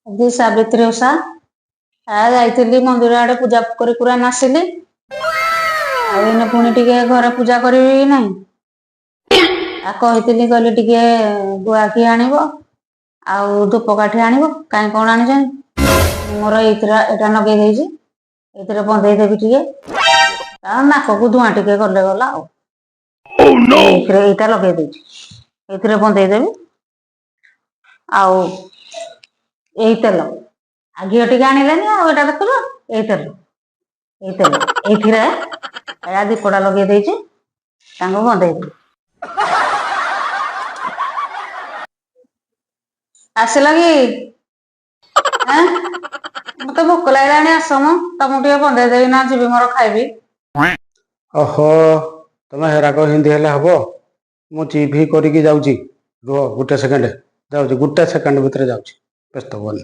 ଆଜି ସାବିତ୍ରୀ ଓଷା। ଆ ଯାଇଥିଲି ମନ୍ଦିର ଆଡେ, ପୂଜା କରି ପୁରା ଆସିଲି। ଆଉ ଏଇନେ ପୁଣି ଟିକେ ଘରେ ପୂଜା କରିବି କି ନାହିଁ? ଆଉ କହିଥିଲି, କହିଲି ଟିକେ ଗୁଆ ଘିଅ ଆଣିବ ଆଉ ଧୂପକାଠି ଆଣିବ। କାହିଁ କଣ ଆଣିଛନ୍ତି? ମୋର ଏଇଥିରେ ଏଇଟା ଲଗେଇ ଦେଇଛି, ଏଇଥିରେ ବନ୍ଦେଇ ଦେବି ଟିକେ, ତା ନାକକୁ ଧୂଆଁ ଟିକେ ଗଲେ ଗଲା। ଆଉ ଏଇଥିରେ ଏଇଟା ଲଗେଇ ଦେଇଛି, ଏଇଥିରେ ବନ୍ଦେଇ ଦେବି। ଆଉ ଏଇ ତେଲ ଆଉ ଘିଅ ଟିକେ ଆଣିଲେନି। ଆଉ ଏଇଟା ଦେଖୁଛ, ଏଇ ତେଲ, ଏଇ ତେଲ ଏଇଥିରେ ଏଇଟା ଦୀପଟା ଲଗେଇ ଦେଇଛି, ତାଙ୍କୁ ବନ୍ଦେଇ ଦେବି। ଆସିଲ କି? ଆଁ, ମତେ ଭୋକ ଲାଗିଲାଣି, ଆସ ମ, ତମକୁ ଟିକେ ବନ୍ଦେଇ ଦେବି ନା ଯିବି ମୋର ଖାଇବି। ଓହୋ, ତମେ ହେରାକ ହିନ୍ଦୀ ହେଲେ ହବ? ମୁଁ ଚିଫି କରିକି ଯାଉଛି, ରୁହ ଗୋଟେ ସେକେଣ୍ଡ। ଯାଉଛି, ଗୋଟେ ସେକେଣ୍ଡ ଭିତରେ ଯାଉଛି, ବ୍ୟସ୍ତ ହୁଅନି।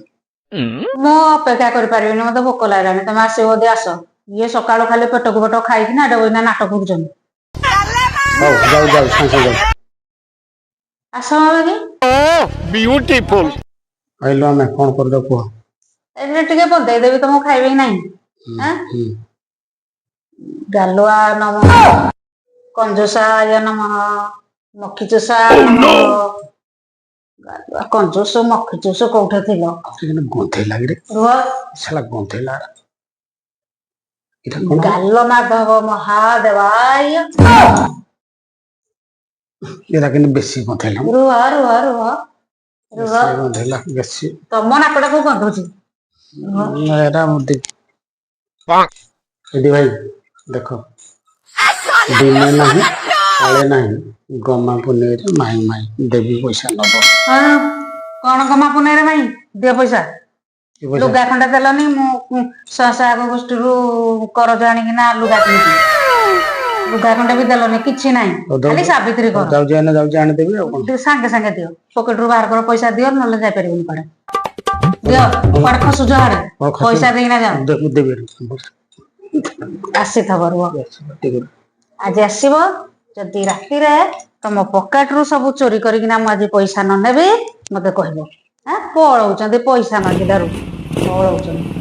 ମୁଁ ଅପେକ୍ଷା କରିପାରିବିନି, ମତେ ଭୋକ ଲାଗିଲାଣି। ତମେ ଆସିବ ଯଦି ଆସ। ଇଏ ସକାଳୁ ଖାଲି ପେଟକୁ ପେଟ ଖାଇକି ନା ଏଟା ନାଟକ କରୁଛନ୍ତି। ହଉ, ଯାଉ ଯାଉ, ସାଙ୍ଗେ ସାଙ୍ଗେ ଯାଉଛି। ଆସ ବାକି। Beautiful. ଆଇଲୁ ଆମେ, କଣ କରିଦେବ କୁହ। ଏଇଟା ଟିକେ ବନ୍ଦେଇ ଦେବି ତମକୁ, ଖାଇବେ କି ନାହିଁ? ଆଁ? ହୁଁ। ଗାଲୁଆ ନମ, କଞ୍ଜୁସାୟ ନମଃ, ମକ୍ଷିଚୂଷା ନମଃ। ଗାଲୁଆ, କଞ୍ଜୁସ, ମକ୍ଷିଚୂଷ, କୋଉଠି ଥିଲ? କିନ୍ତୁ ଗନ୍ଧେଇଲା କିରେ? ରୁହ। ଶାଲା ଗନ୍ଧେଇଲା, ଏଇଟା କଣ? ଗାଲ ମାଧବ ମହାଦେବାୟ। ଏଇଟା କିନ୍ତୁ ବେଶୀ ଗନ୍ଧେଇଲା। ରୁହ ରୁହ ରୁହ ରୁହ। ବେଶୀ ଗନ୍ଧେଇଲା, ବେଶୀ। ତମ ନାକଟାକୁ ଗନ୍ଧୁଛି, ରୁହ। ଏଟା ଦିଦି ଭାଇ ଦେଖ, ଦିନେ ନାହିଁ କାଳେ ନାହିଁ, ଗମା ପୁନେଇରେ ମାଇଁ ମାଇଁ ଦେବି ପଇସା ନବ। ହଁ, କଣ ଗମା ପୁନେଇରେ ମାଇଁ? ଦିଅ ପଇସା। କି ପଇସା? ଲୁଗା ଖଣ୍ଡେ ଦେଲନି। ମୁଁ ସ୍ୱୟଂସହାୟକ ଗୋଷ୍ଠୀରୁ କରଜ ଆଣିକିନା ଲୁଗା କିଣିଛି, ଲୁଗା ଖଣ୍ଡେ ବି ଦେଲନି, କିଛି ନାହିଁ। ହଉ, ଦଉଛି। ଖାଲି ସାବିତ୍ରୀ ହଉ, କର। ଯାଉଛି ଏଇନା, ଯାଉଛି ଆଣିଦେବି, ଆଉ କଣ? ଦିଅ, ସାଙ୍ଗେ ସାଙ୍ଗେ ଦିଅ, ପକେଟରୁ ବାହାର କର, ପଇସା ଦିଅ, ନହେଲେ ଯାଇପାରିବନି କୁଆଡେ। ଦିଅ, କୁଆଡେ ଖସୁଛ ହାଡେ? ହଉ, ଖସୁ। ପଇସା ଦେଇକିନା ଯାଅ। ଦେବି। ଆସିଥିବ, ରୁହ। ଟିକେ। ଆଜି ଆସିବ ଯଦି ରାତିରେ ତମ ପକେଟରୁ ସବୁ ଚୋରି କରିକିନା ମୁଁ ଆଜି ପଇସା ନ ନେବି, ମତେ କହିବ। ଆଁ, ପଳଉଛନ୍ତି ପଇସା ମାଗିଲାରୁ ପଳଉଛନ୍ତି।